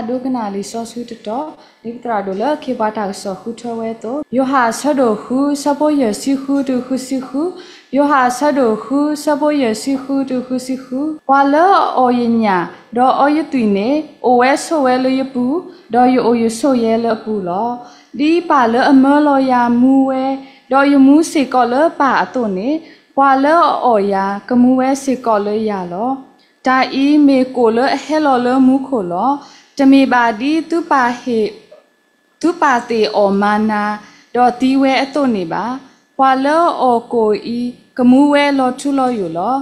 ဒိကနၣ်လံာ်စီဆှံတတီၤ, ဒ်ပသရၣ်ဒိၣ်လၢအခ့အပှၤတၢ်ကစီၣ်ဃုထၢဝဲအသိး, ယိၤဟၣ်အဆၢဒိၣ်ဃု ဆၢဖိယဲၢ်ဆံဃုတုၤဃုဆံဃု, ယိၤဟၣ်အဆၢဒိၣ်ဃု ဆၢဖိယဲၢ်ဆံဃုတုၤဃုဆံဃု, ပှၤလၢအအီၣ်ယညၣ်, ဒီးအီယသွံၣ်န့ၣ်, အိၣ်ဝဲဆိးဝဲလၢယပူၤ, ဒီးယအိၣ်ယဆိးယဲလၢအပူၤလီၤ. ဒ်ပၢ်လၢအမၢလီၤယၤမူဝဲ, ဒီးယမူစ့ၢ်ကီးလၢပၢ်အသိးန့ၣ်, ပှၤလၢအအီၣ်ယၤ ကမူဝဲစ့ၢ်ကီးလၢယၤလီၤ. တၢ်အံၤမ့ၢ်ကိၣ်လၢအဟဲလီၤလၢမူခိၣ်လီၤ. တမ့ၢ်ဘၣ်ဒ်သုပၢ်ဟ့ၣ်, သုပၢ်သ့ၣ်အီၣ်မၤနၤ, ဒီးသံဝဲအသိးန့ၣ်ဘၣ်. ပှၤလၢအအီၣ်ကိၣ်အံၤ ကမူဝဲလီၤထူလီၤယိာ်လီၤ.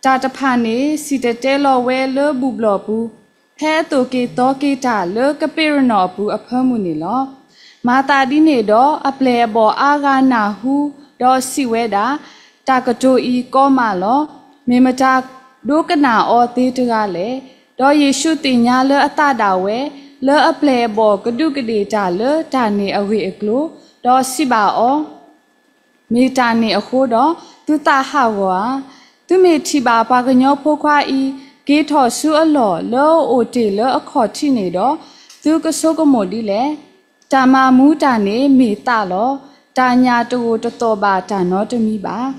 တၢ်တဖၣ်န့ၣ် စံၣ်တဲၤတဲလီၤဝဲလၢဘူၣ်ဘျီၣ်ပူၤ, ဖဲအသိၣ်က့ၤသီက့ၤတၢ်လၢကပ့းရနီၣ်အပူၤအဖၢမုၢ်န့ၣ်လီၤ. မၤသးဒ်န့ၣ်ဒီး အပျဲၢ်အဘီၣ်အါဂၤနၢ်ဟူ, ဒီးစံးဝဲဒၣ်, တၢ်ကတိၤအံၤကီမးလီၤ. မ့ၢ်မတၤဒိကနၣ်အီၤသ့တဂၤလဲၣ်. ဒီးယ့ၣ်ၡူးသ့ၣ်ညါလၢအသးဒၣ်ဝဲ, လၢအပျဲၢ်အဘီၣ်ကဒူးကဒ့ၣ်တၢ်လၢတၢ်န့ၣ်အဂ့ၢ်အကျိၤ, ဒီးစံးဘၣ်အီၤ, မ့ၢ်တၢ်န့ၣ်အဃိဒီး, သုသးဟးဂီၤဧါ. သုမ့ၢ်ထံၣ်ဘၣ်ပှၤကညီဖိခွါအံၤ က့ၤထီၣ်ဆူအလီၢ်လၢအအိၣ်တ့ၢ်လၢအခီၣ်ထံးန့ၣ်ဒီး, သုကဆိကမိၣ်ဒ်လဲၣ်. တၢ်မၤမူတၢ်န့ၣ်မ့ၢ်သးလီၤ. တၢ်ညၣ်တဂိာ်တသီၣ်ဘၣ်တၢ်နီတမံၤဘၣ်.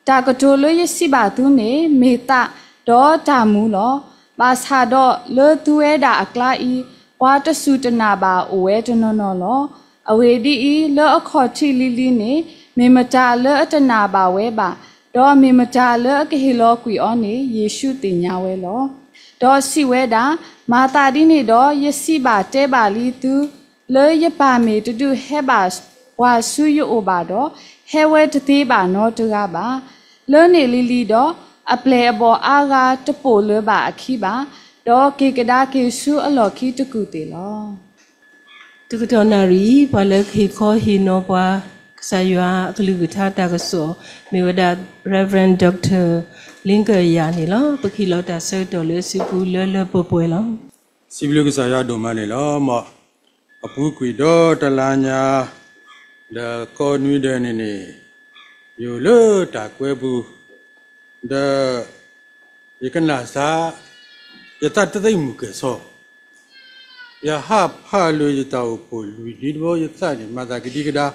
တၢ်ကတိၤလၢယစံးဘၣ်သုန့ၣ် မ့ၢ်သးဒီးတၢ်မူလီၤ. ဘၣ်ဆၣ်ဒီးလၢသုဝဲဒၣ်အကျါအံၤ, ပှၤတစူၢ်တနာ်ဘၣ်အိၣ်ဝဲတနီၤနီၤလီၤ. အဂ့ၢ်ဒ်အံၤ, လၢအခီၣ်ထံးလံၤလံၤန့ၣ်, မ့ၢ်မတၤလၢအတနာ်ဘၣ်ဝဲဘၣ်, ဒီးမ့ၢ်မတၤလၢအကဟ့ၣ်လီၤကွံာ်အီၤန့ၣ် ယ့ၣ်ၡူးသ့ၣ်ညါဝဲလီၤ. ဒီးစံးဝဲဒၣ်, မၤသးဒ်န့ၣ်ဒီး, ယစံးဘၣ်တဲဘၣ်လံသု, လၢယပၢ်မ့ၢ်တဒုးဟဲဘၣ်ပှၤဆူယအိၣ်ဘၣ်ဒီး, ဟဲဝဲတသ့ဘၣ်နီတဂၤဘၣ်. လၢန့ၣ်လံၤလံၤဒီး, အပျဲၢ်အဘီၣ်အါဂၤတပိာ်လၢၤဘၣ်အခံဘၣ်, ဒီးက့ၤကဒါက့ၤဆူအလီၢ်ခံတကူၣ်သ့ၣ်လီၤ. တကတီၢ်နၣ်ရံၣ်, ပှၤလၢကဟ့ၣ်ခီဟ့ၣ်နီၤပှၤ ကစၢ်ယွၤအကလုၢ်ကထါတၢ်ကစီၣ် မ့ၢ်ဝဲဒၣ် Reverend Doctor Lincoln Yah န့ၣ်လီၤ. ပကဟ့ၣ်လီၤတၢ်ဆၢကတီၢ်လၢအစုပူၤလၢလၢပှဲၤပှဲၤလီၤ. စံးဘျုးကစၢ်ယွၤဒိၣ်မးန့ၣ်လီၤ. မ်အပူၤကွံာ်ဒီတလါညါ ဒီးကိးနွံဒဲးန့ၣ်န့ၣ်, ယအိၣ်လၢတၢ်ကွဲပူၤ, ဒီးယကနၣ်စၢ်, ယသးတသ့ၣ်မုၢ်ကဲၣ်ဆီ, ယဟးဖးလၢယတၢ်အိၣ်ဖှိၣ်လွံၢ်နွံတဘျီ ယသးန့ၣ် မၤသးကဒံကဒါ,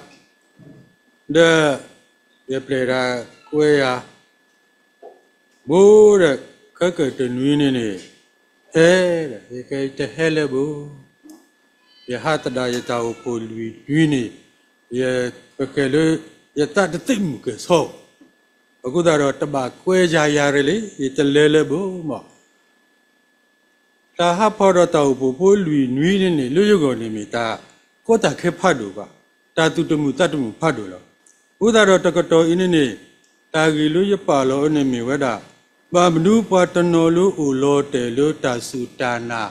ဒီးယပျဲၢ်တၢ်ကွဲယၤ ဘိဒီး ခဲကတနွံန့ၣ်န့ၣ်, ဟဲဒီး ယကတဟဲလၢဘိ, ယဟးသဒၣ်ယတၢ်အိၣ်ဖှိၣ်လွံၢ်နွံန့ၣ်, ယပကဲလၢ ယသးတသ့ၣ်မုၢ်ကဲၣ်ဆီ, အဃိသတးဒီးတဘၣ်ကွဲယၤယၤရ့ၣ်လံ, ယတလဲၤလၢဘိမး တၢ်ဟးဖီၣ်ဒီးတၢ်အိၣ်ဖှိၣ်ဖိလွံၢ်နွံန့ၣ်န့ၣ် လၢယဂီၢ်န့ၣ်မ့ၢ်တၢ်ကီတၢ်ခဲဖးဒိၣ်ဘၣ်, တၢ်သူၣ်တမုာ်သးတမုာ်ဖးဒိၣ်လီၤ. အဃိသတးဒီးတကတီၢ်အံၤန့ၣ်န့ၣ်, တၢ်ဂ့ၢ်လၢယပာ်လီၤအီၤန့ၣ်မ့ၢ်ဝဲဒၣ်, ဘၣ်မနုၤပှၤတနီၤလၢအိၣ်လီၤတဲာ်လၢတၢ်စူၢ်တၢ်နာ်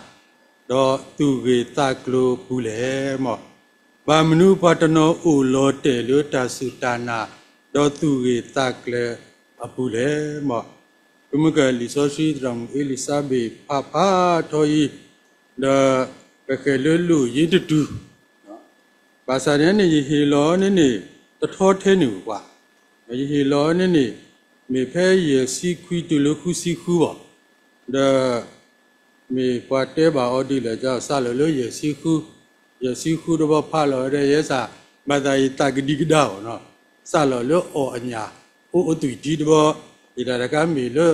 ဒီးသူၣ်ဂ့ၤသးကျိၤအပူၤလဲၣ်မး, ဘၣ်မနုၤပှၤတနီၤအိၣ်လီၤတဲာ်လၢတၢ်စူၢ်တၢ်နာ် ဒီးသူၣ်ဂ့ၤသးကျိၤအပူၤလဲၣ်မး. ပမုၢ်ကၢၢ်လံာ်စီဆှံသရၣ်မုၣ်အ့လံၤစါဘ့းဖးဖးထီအံၤ, ဒီးပကဲလၢလိၣ်ယ့တတုၤ, ဘၣ်ဆၣ်န့ၣ်န့ၣ် ယဟ့ၣ်လီၤန့ၣ်န့ၣ် တထီထဲန့ၣ်ဘၣ်, ယဟ့ၣ်လီၤန့ၣ်န့ၣ် မ့ၢ်ဖဲယဲၢ်ဆံခွံတုၤလၢဃုဆံဃုဘၣ်, ဒီး မ့ၢ်ပှၤတဲဘၣ်အီၤဒ်လဲၣ် စးလီၤလၢယဲၢ်ဆံဃု, ယဲၢ်ဆံဃုတဘျီဖးလီၤဝဲဒၣ်ယဲစၢ်, ဘၣ်သးယသးကဒံကဒါအီၤနီၤ, စးလီၤလၢအီၣ်အညၣ် အိၣ်အသွံၣ်ထံတဘျီ, ယတၢ်တခါမ့ၢ်လၢ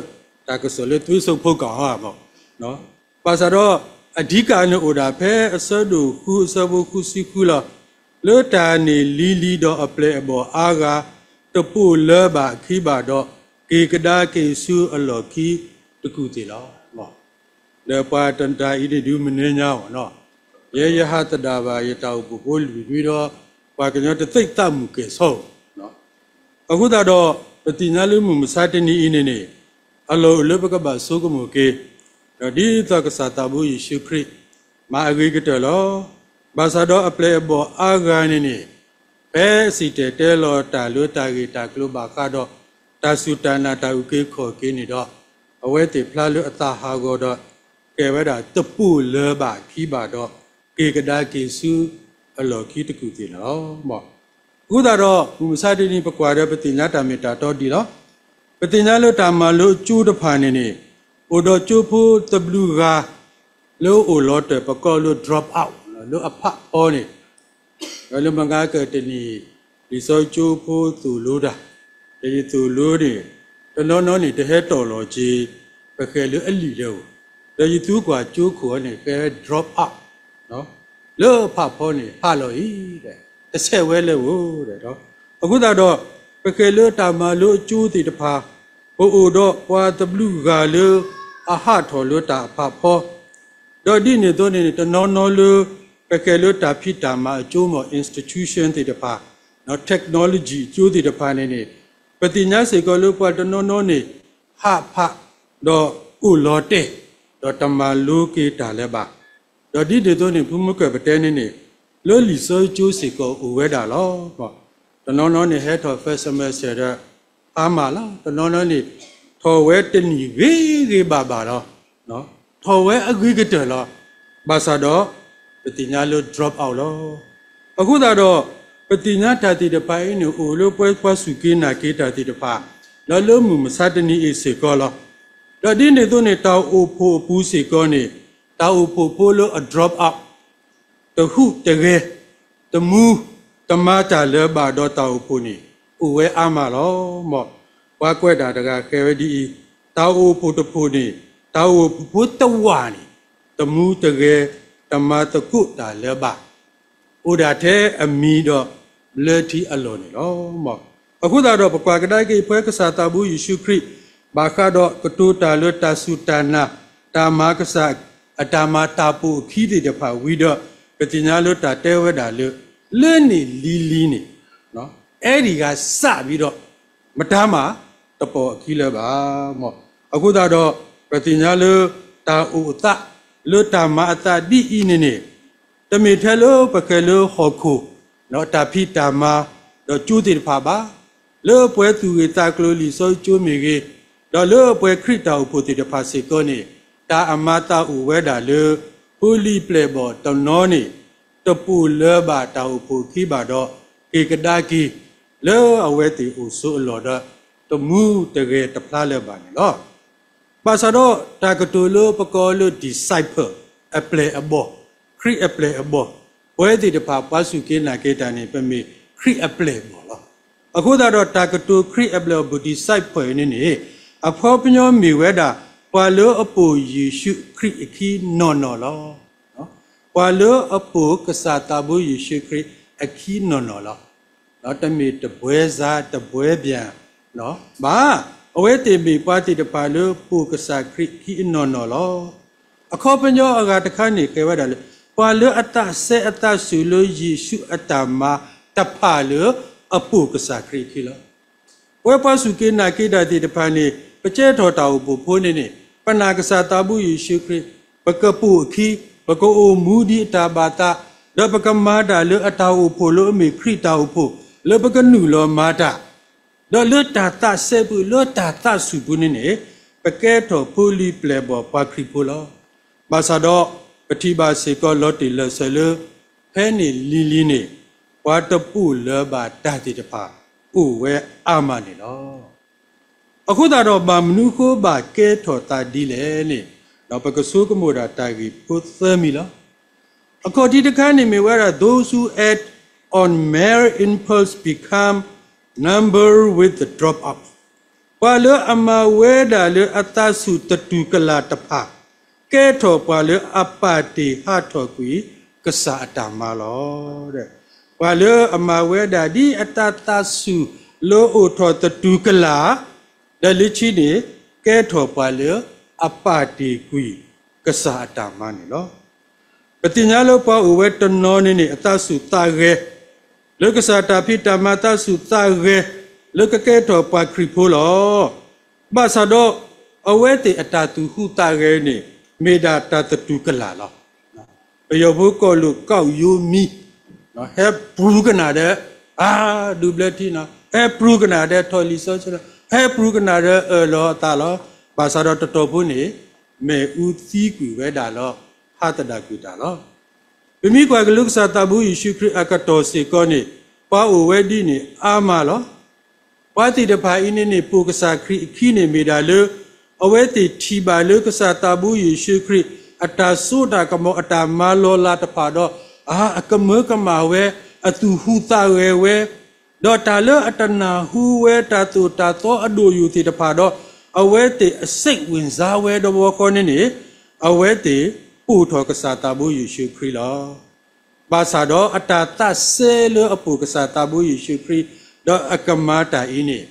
တၢ်ကစီၣ်လၢသွ့စိဖိကီၢ်ဟီမး, ဘၣ်ဆၣ်ဒီး အဓိကန့ၣ်အိၣ်ဒၣ်ဖဲအဆၢဒိၣ်ဃုအဆၢဖိဃုဆံဃုလီၤ. လၢတၢ်န့ၣ်လံၤလံၤဒီးအပျဲၢ်အဘီၣ်အါဂၤ တပိာ်လၢၤဘၣ်အခံဘၣ်ဒီး က့ၤကဒါက့ၤဆူအလီၢ်ခံတကူၣ်သ့ၣ်လီၤ. ဒီးပှၤတၢ်အံၤန့ၣ်ဒုးမနုၤညါအီၤနီၤ, ယဲယဟးသဒၣ်ဘၣ်ယတၢ်အိၣ်ဖှိၣ်ဖိလွံၢ်နွံဒီး ပှၤကညီတသ့ၣ်သးမုၢ်ကဲၣ်ဆီ, အဃိသတးဒီး ပသ့ၣ်ညါလၢမုၢ်မဆါတနံၤအံၤန့ၣ်န့ၣ်, အလီၢ်အိၣ်လၢပကဘၣ်ဆိကမိၣ်က့ၤ, ဒီးဒ်သိးကစၢ်သးဘိယ့ၣ်ၡူးခရံာ် မၤအဂ့ၤကတၢၢ်လီၤ. ဘၣ်ဆၣ်ဒီးအပျဲၢ်အဘီၣ်အါဂၤန့ၣ်န့ၣ်, ဖဲစံၣ်တဲၤတဲလီၤတၢ်လၢတၢ်ဂ့ၢ်တၢ်ကျိၤဘၣ်ဃးဒီး တၢ်စူၢ်တၢ်နာ်တၢ်အုၣ်က့ၤခီၣ်က့ၤန့ၣ်ဒီး, အဝဲသ့ၣ်ဖျါလၢအသးဟးဂီၤဒီး ကဲဝဲဒၣ်တပိာ်လၢၤဘၣ်ခံဘၣ်ဒီး က့ၤကဒါက့ၤဆူအလီၢ်ခံတကူၣ်သ့ၣ်လီၤ. အဃိသတးဒီး မုၢ်မဆါတနံၤပကွၢ်ဒီးပသ့ၣ်ညါတၢ်မ့ၢ်တၢ်တီဒ်လီၤ. ပသ့ၣ်ညါလၢတၢ်မၤလိအကၠိတဖၣ်န့ၣ်န့ၣ်, အိၣ်ဒီးကၠိဖိသဘျုးဂၤ, လၢအိၣ်လီၤတၢၢ် ပကိးလၢ drop out လၢအဖးဖီန့ၣ်, ဒီးလၢမုၢ်ဂၤကတနံၣ် လံာ်စီဆှံကၠိဖိသိၣ်လိတၢ်, ဒီးယသိၣ်လိန့ၣ် တနီၤနီၤန့ၣ် တဟဲတီၢ်လီၤက့ၤ ပဃဲၤလၢအလံာ်ဒၢဧိၤ, ဒီးယသူကွၢ်ကၠိခိၣ်အံၤန့ၣ် ဃဲ drop out လၢအဖးဖီန့ၣ် ဟးလီၤအံၤ, တဆဲးဝဲလၢၤဧိၤ, အဃိသတးဒီး ပဃဲၤလၢတၢ်မၤလိအကၠိသ့ၣ်တဖၣ်, ပအိၣ်ဒီးပှၤတဘျုးဂၤလၢအဟးထီၣ်လၢတၢ်အဖးဖီ, ဒီးဒ်န့ၣ်အသိးန့ၣ် တနီၤနီၤလၢ ပဃဲၤလၢတၢ်ဖံးတၢ်မၤအကၠိမ့ၢ် institution သ့ၣ်တဖၣ်, technology အကၠိသ့ၣ်တဖၣ်န့ၣ်န့ၣ်, ပသ့ၣ်ညါစ့ၢ်ကီးလၢပှၤတနီၤနီၤန့ၣ် ဟးဖး ဒီးအိၣ်လီၤတဲာ်, ဒီးတမၤလိက့ၤတၢ်လၢၤဘၣ်. ဒီးဒ်န့ၣ်အသိးန့ၣ် ဖုမုၢ်ကၢၢ်ပတဲန့ၣ်န့ၣ်, လၢလံာ်စီဆှံကၠိစ့ၢ်ကီးအိၣ်ဝဲဒၣ်လီၤ. တနီၤနီၤန့ၣ်ဟဲထီၣ် first semester ဒီး အါမးလီၤ. တနီၤနီၤန့ၣ် ထီၣ်ဝဲတနံၣ်ဂ့ၤဂ့ၤဘၣ်ဘၣ်လီၤ. ထီၣ်ဝဲအဂ့ၤကတၢၢ်လီၤ. ဘၣ်ဆၣ်ဒီး ပသ့ၣ်ညါလၢ drop out လီၤ. အဃိသတးဒီး ပသ့ၣ်ညါတၢ်သ့ၣ်တဖၣ်အံၤန့ၣ် အိၣ်လၢပှၤ ပှၤစူၢ်က့ၤနာ်က့ၤတၢ်သ့ၣ်တဖၣ်, ဒီးလၢမုၢ်မဆါတနံၤအံၤစ့ၢ်ကီးလီၤ. ဒီးဒ်န့ၣ်အသိးန့ၣ် တၢ်အိၣ်ဖှိၣ်အပူၤစ့ၢ်ကီးန့ၣ် တၢ်အိၣ်ဖှိၣ်ဖိလၢအ drop out တဟူးတဂဲၤ, တမူ, တမၤတၢ်လၢၤဘၣ်ဒီးတၢ်အိၣ်ဖှိၣ်န့ၣ် အိၣ်ဝဲအါမးလီၤ. မ်ပှၤကွဲးတၢ်တဂၤဃဲၤဝဲဒ်အံၤ, တၢ်အိၣ်ဖှိၣ်တဖှိၣ်န့ၣ် တၢ်အိၣ်ဖှိၣ်ဖိတဝာ်န့ၣ် တမူတဂဲၤ, တမၤသကိးတၢ်လၢၤဘၣ်, အိၣ်ဒၣ်ထဲအမံၤဒီးဘျၢထံအလီၢ်န့ၣ်လီၤ. မ်အဃိသတးဒီး ပကွၢ်ကဒါက့ၤ ပှၤကစၢ်သးဘိယ့ၣ်ၡူးခရံာ် ဘၣ်ဃးဒီးကတိၤတၢ်လၢတၢ်စူၢ်တၢ်နာ်, တၢ်မၤကစၢ်အတၢ်မၤတၢ်ပိာ်အခံသ့ၣ်တဖၣ်ဝံၤဒီး ပသ့ၣ်ညါလၢတၢ်တဲဝဲဒၣ်လၢ လၢန့ၣ်လံၤလံၤန့ၣ် အဲၣ်ဒံးဂၤစးဘံဒီး မတၤမးတပိာ်အခံလၢၤဘၣ်. မ်အဃိသတးဒီး ပသ့ၣ်ညါလၢတၢ်အိၣ်အသး လၢတၢ်မၤအသးဒ်အံၤန့ၣ်န့ၣ် တမ့ၢ်ထဲလၢပဃဲၤလၢဟီၣ်ခိၣ် ဒီးတၢ်ဖံးတၢ်မၤ ဒီးကၠိသ့ၣ်တဖၣ်ဘၣ်. လၢပှၤသူၣ်ဂ့ၤသးကျိၤလံာ်စီဆှံကၠိမ့ၢ်ဂ့ၤ, ဒီးလၢပှၤခရံာ်တၢ်အိၣ်ဖှိၣ်သ့ၣ်တဖၣ်စ့ၢ်ကီးန့ၣ် တၢ်အမၤသးအိၣ်ဝဲဒၣ်လၢ ဖိလံၤပျဲၢ်ဘီၣ်တနီၤန့ၣ် တပိာ်လၢၤဘၣ်တၢ်အိၣ်ဖှိၣ်အခံဘၣ်ဒီး က့ၤကဒါက့ၤ လၢအဝဲသ့ၣ်အိၣ်ဆိးအလီၢ်ဒီး တမူတဂဲၤတဖျါလၢၤဘၣ်န့ၣ်လီၤ. ဘၣ်ဆၣ်ဒီးတၢ်ကတိၤလၢပကိးလၢ disciple အပျဲၢ်အဘီၣ်, ခရံာ်အပျဲၢ်အဘီၣ်, ပဝဲသ့ၣ်တဖၣ်ပှၤစူၢ်က့ၤနာ်က့ၤတၢ်န့ၣ် ပမ့ၢ်ခရံာ်အပျဲၢ်အဘီၣ်လီၤ. အဃိသတးဒီးတၢ်ကတိၤခရံာ်အပျဲၢ်အဘီၣ် disciple န့ၣ်န့ၣ် အခီပညီမ့ၢ်ဝဲဒၣ် ပှၤလၢအပိာ်ယ့ၣ်ၡူးခရံာ်အခံနီၢ်နီၢ်လီၤ. ပှၤလၢအပိာ်ကစၢ်သးဘိယ့ၣ်ၡူးခရံာ်အခံနီၢ်နီၢ်လီၤ. တမ့ၢ်တဘှဲစါတဘှဲဘျၣ်ဘၣ်. အဝဲသ့ၣ်မ့ၢ်ပှၤသ့ၣ်တဖၣ်လၢပိာ်ကစၢ်ခရံာ်အခံအနီၢ်နီၢ်လီၤ. အခီပညီအဂၤတခါန့ၣ် ကဲဝဲဒၣ်လၢ ပှၤလၢအသးစဲအသးစူၤလၢယ့ၣ်ၡူးအတၢ်မၤတဖၣ်လၢအပိာ်ကစၢ်ခရံာ်အခံလီၤ. ပဝဲပှၤစူၢ်က့ၤနာ်က့ၤတၢ်သ့ၣ်တဖၣ်န့ၣ် ပကဲထီၣ်တၢ်အိၣ်ဖှိၣ်ဖိန့ၣ်န့ၣ် ပနာ်ကစၢ်သးဘိယ့ၣ်ၡူးခရံာ်, ပကပိာ်အခံ, ပကအိၣ်မူဒ်အတၢ်ဘၣ်သး, ဒီးပကမၤတၢ်လၢအတၢ်အိၣ်ဖှိၣ်လၢအမ့ၢ်ခရံာ်တၢ်အိၣ်ဖှိၣ်, လၢပကနုာ်လီၤမၤတၢ်, ဒီးလၢတၢ်သးစဲပူၤ လၢတၢ်သးစူၤပူၤန့ၣ်န့ၣ် ပကဲထီၣ်ဖိလံၤပျဲၢ်ဘီၣ်ပှၤခရံာ်ဖိလီၤ. ဘၣ်ဆၣ်ဒီး ပထံၣ်ဘၣ်စ့ၢ်ကီးလီၤတံၢ်လီၤဆဲးလၢ ဖဲန့ၣ်လံၤလံၤန့ၣ် ပှၤတပိာ်လၢၤဘၣ်တၢ်သ့ၣ်တဖၣ် အိၣ်ဝဲအါမးန့ၣ်လီၤ. အဃိသတးဒီး ဘၣ်မနုၤအဃိဘၣ်ကဲထီၣ်သးဒ်လဲၣ်န့ၣ် ဒီးပကဆိကမိၣ်ဒၣ်တၢ်ဂ့ၢ်ဖိသၢမံၤလီၤ. အခီၣ်ထံးတခါန့ၣ်မ့ၢ်ဝဲဒၣ် those who act on mere impulse become number with the dropout. ပှၤလၢအမၤဝဲဒၣ်လၢအသးစူၤတတူၢ်ကလာ်တဖၣ် ကဲထီၣ်ပှၤလၢအပာ်တ့ၢ်ဟးထီၣ်ကွံာ်ကစၢ်အတၢ်မၤလီၤ. ပှၤလၢအမၤဝဲဒၣ်ဒ်အတၢ်သးစူၤလၢအိၣ်ထီၣ်တတူၢ်ကလာ်, ဒီးလၢခံန့ၣ် ကဲထီၣ်ပှၤလၢအပာ်တ့ၢ်ကွံာ်ကစၢ်အတၢ်မၤန့ၣ်လီၤ. ပသ့ၣ်ညါလၢပှၤအိၣ်ဝဲတနီၤန့ၣ်န့ၣ် အသးစူၤသးဂဲၤ လၢကစၢ်တၢ်ဖံးတၢ်မၤ သးစူၤသးဂဲၤ လၢကကဲထီၣ်ပှၤခရံာ်ဖိလီၤ. ဘၣ်ဆၣ်ဒီး အဝဲသ့ၣ်အတၢ်သူၣ်ဟူးသးဂဲၤန့ၣ် မ့ၢ်ဒၣ်တၢ်တတူၢ်ကလာ်လီၤ. ပယီၤဖိကိးလိာ် ကောက်ရိုးမီး, ဟဲပူၤကနၣ်ဒီး အါ ဒူဘျၢထံနီၤ, ဟဲပူၤကနၣ်ဒီးထီၣ်လံာ်စီဆှံလီၤ, ဟဲပူၤကနၣ်ဒီးအၢၣ်လီၤအသးလီၤ. ဘၣ်ဆၣ်ဒီးတတီၢ်ဖိန့ၣ် မ့ၣ်အူသံကွံာ်ဝဲဒၣ်လီၤ, ဟးသဒၣ်ကွံာ်တၢ်လီၤ. ပမ့ၢ်ကွၢ်က့ၤလၢကစၢ်သးဘိယ့ၣ်ၡူးခရံာ်အကတီၢ်စ့ၢ်ကီးန့ၣ် ပှၤအိၣ်ဝဲဒ်န့ၣ်အါမးလီၤ. ပှၤသ့ၣ်တဖၣ်အံၤန့ၣ်န့ၣ် ပိာ်ကစၢ်ခရံာ်အခံန့ၣ်မ့ၢ်ဒၣ်လၢ အဝဲသ့ၣ်ထံၣ်ဘၣ်လၢကစၢ်သးဘိယ့ၣ်ၡူးခရံာ် အတၢ်စိတၢ်ကမီၤ အတၢ်မၤလီၤလးတဖၣ်ဒီး အကမၢကမၣ်ဝဲ, အသူၣ်ဟူးသးဂဲၤဝဲ, ဒီးတၢ်လၢအတနၢ်ဟူဝဲ တၢ်သိၣ်တၢ်သီအဒိၣ်ယိာ်သ့ၣ်တဖၣ်ဒီး အဝဲသ့ၣ်အစိတ်ဝင်စားဝဲတဘျီဃီန့ၣ်န့ၣ် အဝဲသ့ၣ်ပိာ်ထီၣ်ကစၢ်သးဘိယ့ၣ်ၡူးခရံာ်လီၤ. ဘၣ်ဆၣ်ဒီးအတၢ်သးစဲလၢအပိာ်ကစၢ်သးဘိယ့ၣ်ၡူးခရံာ် ဒီးအကမၤတၢ်အံၤန့ၣ်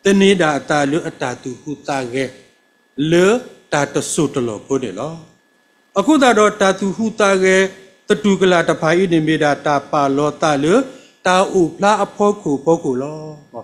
သန့ၤဒၣ်အသးလၢအတၢ်သူၣ်ဟူးသးဂဲၤ လၢတၢ်တစိၢ်တလီၢ်ဖိန့ၣ်လီၤ. အဃိသတးဒီးတၢ်သူၣ်ဟူးသးဂဲၤ သတူၢ်ကလာ်တဖၣ်အံၤန့ၣ် မ့ၢ်ဒၣ်တၢ်ပာ်လီၤသးလၢ တၢ်အိၣ်ဖျါအဖီခိၣ်ဖီခိၣ်လီၤ.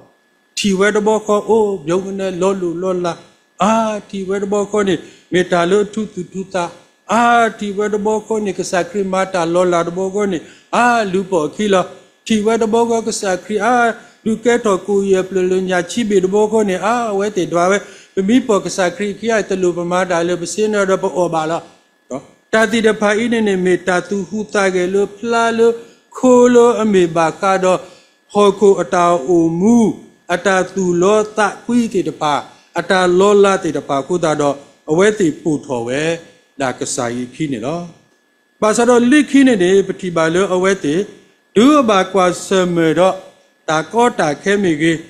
ထံၣ်ဝဲတဘျီဃီ အိၣ်ဘျီကနဲ လီၤလိၢ်လီၤလး, အါ ထံၣ်ဝဲတဘျီဃီန့ၣ် မ့ၢ်တၢ်လၢအထူးသူၣ်ထူးသး, အါ ထံၣ်ဝဲတဘျီဃီန့ၣ် ကစၢ်ခရံာ်မၤတၢ်လီၤလးတဘျီဃီန့ၣ် အါ လူၤပိာ်အခံလီၤ. ထံၣ်ဝဲတဘျီဃီ ကစၢ်ခရံာ် အါ ဒုးကဲထီၣ်ကိၣ်ယဲၢ်ပျၢၤလၢညၣ်ဆံဘ့ၣ်တဘျီဃီန့ၣ် အါ အဝဲသ့ၣ်ဒွးဝဲ, ပမ့ၢ်ပိာ်ကစၢ်ခရံာ်အခံ အတလိၣ်ပမၤတၢ်လၢပဆ့နၢၤဒီး ပအီၣ်ဘၣ်လီၤ. တၢ်သ့ၣ်တဖၣ်အံၤန့ၣ်န့ၣ် မ့ၢ်တၢ်သူၣ်ဟူးသးဂဲၤလၢဖျါလၢခိလၢအမ့ၢ်ဘၣ်ဃးဒီး ဟီၣ်ခိၣ်အတၢ်အိၣ်မူ, အတၢ်သူၣ်လီသးကွံသ့ၣ်တဖၣ်, အတၢ်လီၤလးသ့ၣ်တဖၣ်အဃိသတးဒီး အဝဲသ့ၣ်ပိာ်ထီၣ်ဝဲဒၣ်ကစၢ်အံၤအခံန့ၣ်လီၤ. ဘၣ်ဆၣ်ဒီးလၢခံန့ၣ်န့ၣ် ပထံၣ်ဘၣ်လၢအဝဲသ့ၣ် တုၤအဘၣ်ကွၢ်ဆၢၣ်မဲာ်ဒီး တၢ်ကီတၢ်ခဲမ့ၢ်ဂ့ၤ,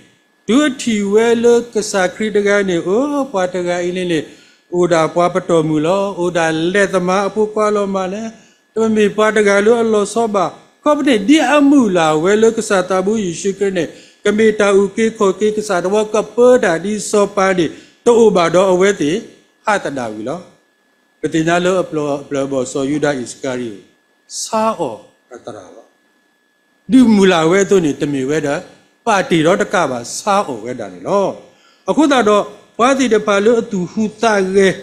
တုၤအထံၣ်ဝဲလၢကစၢ်ခရံာ်တဂၤန့ၣ် အိ ပှၤတဂၤအံၤန့ၣ်န့ၣ် အိၣ်ဒၣ်ပှၤပတီၢ်မုၢ်လီၤ, အိၣ်ဒၣ်လဲၤသမါအဖိခွါလီၤမးလဲၣ်, တမ့ၢ်ပှၤတဂၤလၢအလီၤဆီဘၣ်. ခီဖျိန့ၣ် ဒ်အမုၢ်လၢ်ဝဲလၢကစၢ်သးဘိယ့ၣ်ၡူးခရံာ်န့ၣ် ကမ့ၢ်တၢ်အုၣ်က့ၤခီၣ်က့ၤ ကစၢ်တဝီ ကပၢတၢ်ဒ်စီၤပၤန့ၣ် တအိၣ်ဘၣ်ဒီးအဝဲသ့ၣ် ဟးသဒၣ်ဝံၤလီၤ. ပသ့ၣ်ညါလၢအပျဲၢ်အဘီၣ်စီၤယူဒၤအံၣ်စကၤရံၤအိၣ် ဆါအီၣ်အသရၣ်လီၤ. ဒ်မုၢ်လၢ်ဝဲအသိးန့ၣ် တမ့ၢ်ဝဲဒီး ပာ်တ့ၢ်ဒီးတကးဘၣ် ဆါအီၣ်ဝဲဒၣ်န့ၣ်လီၤ. အဃိသတးဒီး ပှၤသ့ၣ်တဖၣ်လၢအသူၣ်ဟူးသးဂဲၤ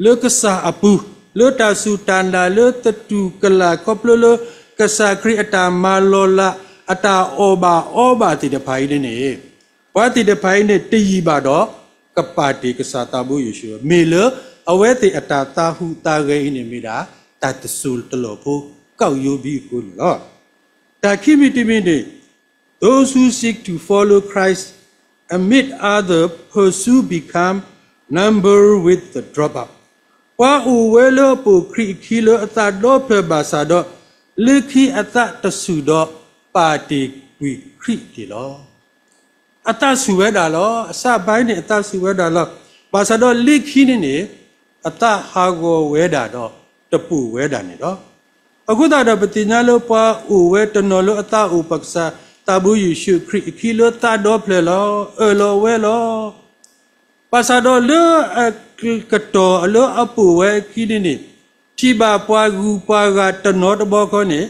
လၢကစၢ်အပူၤ, လၢတၢ်စူၢ်တၢ်နာ်လၢသတူၢ်ကလာ်ခီဖျိလၢ ကစၢ်ခရံာ်အတၢ်မၤလီၤလး အတၢ်အီၣ်ဘၣ်အီဘၣ်သ့ၣ်တဖၣ်အံၤန့ၣ်န့ၣ် ပှၤသ့ၣ်တဖၣ်အံၤန့ၣ် တယံာ်ဘၣ်ဒီး ကပာ်တ့ၢ်ကစၢ်သးဘိယ့ၣ်ၡူး, မ့ၢ်လၢအဝဲသ့ၣ်အတၢ်သးဟူးသးဂဲၤအံၤန့ၣ်မ့ၢ်ဒၣ် တၢ်တစိၢ်တလီၢ်ဖိ ကီယိဘံအဃိန့ၣ်လီၤ. တၢ်ခံမံၤတမံၤန့ၣ် those who seek to follow Christ amid other pursuit become number with the dropout. ပှၤအိၣ်ဝဲလၢအပိာ်ခရံာ်အခံလၢအသးဒီဖျၢၣ်ဘၣ်ဆၣ်ဒီး လၢခံအသးတဆူၣ်ဒီးပာ်တ့ၢ်ကွံာ်ခရံာ်တ့ၢ်လီၤ. အသးဆူၣ်ဝဲဒၣ်လီၤ. အစးဘါန့ၣ် အသးဆူၣ်ဝဲဒၣ်လီၤ. ဘၣ်ဆၣ်ဒီးလၢခံန့ၣ်န့ၣ် အသးဟးဂီၤဝဲဒၣ်ဒီးတပိာ်ဝဲဒၣ်န့ၣ်လီၤ. အဃိသတးဒီးပသ့ၣ်ညါလၢပှၤအိၣ်ဝဲတနီၤလၢအသးအိၣ်ပှၤကစၢ်သးဘိယ့ၣ်ၡူးခရံာ်အခံလၢသးဒီဖျၢၣ်လီၤ. အၢၣ်လီၤဝဲလီၤ. ဘၣ်ဆၣ်ဒီးလၢအကတီၢ်လၢအပိာ်ဝဲအခံန့ၣ်န့ၣ် ထံၣ်ဘၣ်ပှၤဂုၤပှၤဂၤတနီၤတဘျီဃီန့ၣ်